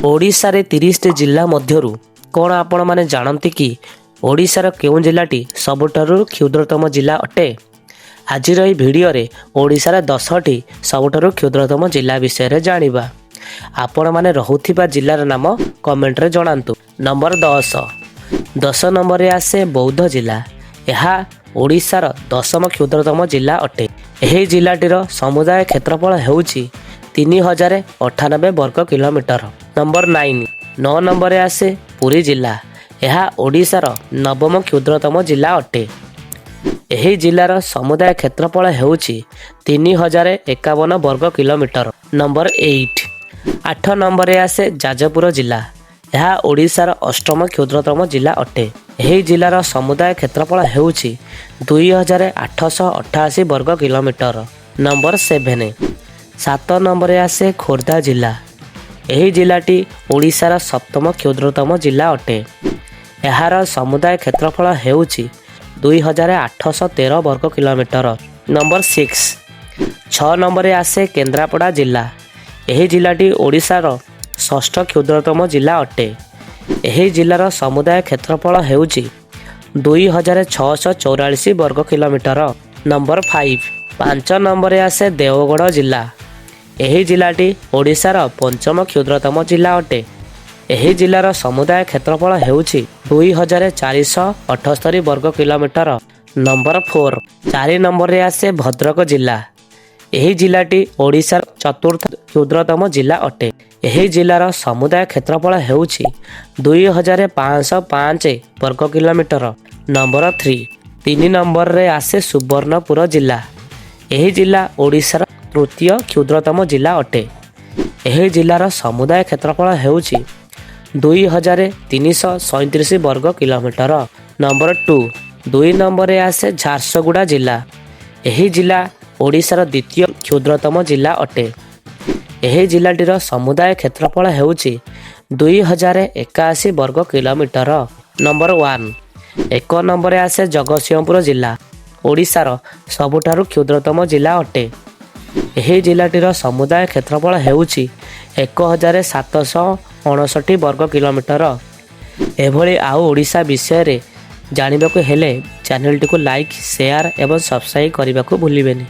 ଓଡ଼ିଶାରେ 30ଟି ଜିଲ୍ଲା ମଧ୍ୟରୁ କ'ଣ ଆପଣମାନେ ଜାଣନ୍ତି କି, ଓଡ଼ିଶାର କେଉଁ ଜିଲ୍ଲାଟି ସବୁଠାରୁ କ୍ଷୁଦ୍ରତମ ଜିଲ୍ଲା ଅଟେ? ଆଜିର ଏହି ଭିଡ଼ିଓରେ ଓଡ଼ିଶାର 10ଟି ସବୁଠାରୁ କ୍ଷୁଦ୍ରତମ ଜିଲ୍ଲା ବିଷୟରେ ଜାଣିବା। ଆପଣମାନେ ରହୁଥିବା ଜିଲ୍ଲାର ନାମ କମେଣ୍ଟରେ ଜଣାନ୍ତୁ। ନମ୍ବର 10। 10 ନମ୍ବରରେ ଆସେ ବୌଦ୍ଧ ଜିଲ୍ଲା। ଏହା ଓଡ଼ିଶାର ଦଶମ କ୍ଷୁଦ୍ରତମ ଜିଲ୍ଲା ଅଟେ। ଏହି ଜିଲ୍ଲାଟିର ସମୁଦାୟ କ୍ଷେତ୍ରଫଳ ହେଉଛି 3098 ବର୍ଗ କିଲୋମିଟର। ନମ୍ବର 9। 9 ନମ୍ବରରେ ଆସେ ପୁରୀ ଜିଲ୍ଲା। ଏହା ଓଡ଼ିଶାର ନବମ କ୍ଷୁଦ୍ରତମ ଜିଲ୍ଲା ଅଟେ। ଏହି ଜିଲ୍ଲାର ସମୁଦାୟ କ୍ଷେତ୍ରଫଳ ହେଉଛି 3051 ବର୍ଗ କିଲୋମିଟର। ନମ୍ବର 8। 8 ନମ୍ବରରେ ଆସେ ଯାଜପୁର ଜିଲ୍ଲା। ଏହା ଓଡ଼ିଶାର ଅଷ୍ଟମ କ୍ଷୁଦ୍ରତମ ଜିଲ୍ଲା ଅଟେ। ଏହି ଜିଲ୍ଲାର ସମୁଦାୟ କ୍ଷେତ୍ରଫଳ ହେଉଛି 2888 ବର୍ଗ କିଲୋମିଟର। ନମ୍ବର 7। 7 ନମ୍ବରରେ ଆସେ ଖୋର୍ଦ୍ଧା ଜିଲ୍ଲା। ଏହି ଜିଲ୍ଲାଟି ଓଡ଼ିଶାର ସପ୍ତମ କ୍ଷୁଦ୍ରତମ ଜିଲ୍ଲା ଅଟେ। ଏହାର ସମୁଦାୟ କ୍ଷେତ୍ରଫଳ ହେଉଛି 2813 ବର୍ଗ କିଲୋମିଟର। ନମ୍ବର 6। 6 ନମ୍ବରରେ ଆସେ କେନ୍ଦ୍ରାପଡ଼ା ଜିଲ୍ଲା। ଏହି ଜିଲ୍ଲାଟି ଓଡ଼ିଶାର ଷଷ୍ଠ କ୍ଷୁଦ୍ରତମ ଜିଲ୍ଲା ଅଟେ। ଏହି ଜିଲ୍ଲାର ସମୁଦାୟ କ୍ଷେତ୍ରଫଳ ହେଉଛି 2644 ବର୍ଗ କିଲୋମିଟର। ନମ୍ବର 5। 5 ନମ୍ବରରେ ଆସେ ଦେଓଗଡ଼ ଜିଲ୍ଲା। ଏହି ଜିଲ୍ଲାଟି ଓଡ଼ିଶାର ପଞ୍ଚମ କ୍ଷୁଦ୍ରତମ ଜିଲ୍ଲା ଅଟେ। ଏହି ଜିଲ୍ଲାର ସମୁଦାୟ କ୍ଷେତ୍ରଫଳ ହେଉଛି 2478 ବର୍ଗ କିଲୋମିଟର। ନମ୍ବର 4। 4 ନମ୍ବରରେ ଆସେ ଭଦ୍ରକ ଜିଲ୍ଲା। ଏହି ଜିଲ୍ଲାଟି ଓଡ଼ିଶାର ଚତୁର୍ଥ କ୍ଷୁଦ୍ରତମ ଜିଲ୍ଲା ଅଟେ। ଏହି ଜିଲ୍ଲାର ସମୁଦାୟ କ୍ଷେତ୍ରଫଳ ହେଉଛି 2505 ବର୍ଗ କିଲୋମିଟର। ନମ୍ବର 3। 3 ନମ୍ବରରେ ଆସେ ସୁବର୍ଣ୍ଣପୁର ଜିଲ୍ଲା। ଏହି ଜିଲ୍ଲା ଓଡ଼ିଶାର ତୃତୀୟ କ୍ଷୁଦ୍ରତମ ଜିଲ୍ଲା ଅଟେ। ଏହି ଜିଲ୍ଲାର ସମୁଦାୟ କ୍ଷେତ୍ରଫଳ ହେଉଛି 2337 ବର୍ଗ କିଲୋମିଟର। ନମ୍ବର 2। 2 ନମ୍ବରରେ ଆସେ ଝାରସୁଗୁଡ଼ା ଜିଲ୍ଲା। ଏହି ଜିଲ୍ଲା ଓଡ଼ିଶାର ଦ୍ୱିତୀୟ କ୍ଷୁଦ୍ରତମ ଜିଲ୍ଲା ଅଟେ। ଏହି ଜିଲ୍ଲାଟିର ସମୁଦାୟ କ୍ଷେତ୍ରଫଳ ହେଉଛି 2081 ବର୍ଗ କିଲୋମିଟର। ନମ୍ବର 1। 1 ନମ୍ବରରେ ଆସେ ଜଗତସିଂହପୁର ଜିଲ୍ଲା। ଓଡ଼ିଶାର ସବୁଠାରୁ କ୍ଷୁଦ୍ରତମ ଜିଲ୍ଲା ଅଟେ। ଏହି ଜିଲ୍ଲାଟିର ସମୁଦାୟ କ୍ଷେତ୍ରଫଳ ହେଉଛି 1759 ବର୍ଗ କିଲୋମିଟର। ଏଭଳି ଆଉ ଓଡ଼ିଶା ବିଷୟରେ ଜାଣିବାକୁ ହେଲେ ଚ୍ୟାନେଲଟିକୁ ଲାଇକ୍, ସେୟାର ଏବଂ ସବସ୍କ୍ରାଇବ୍ କରିବାକୁ ଭୁଲିବେନି।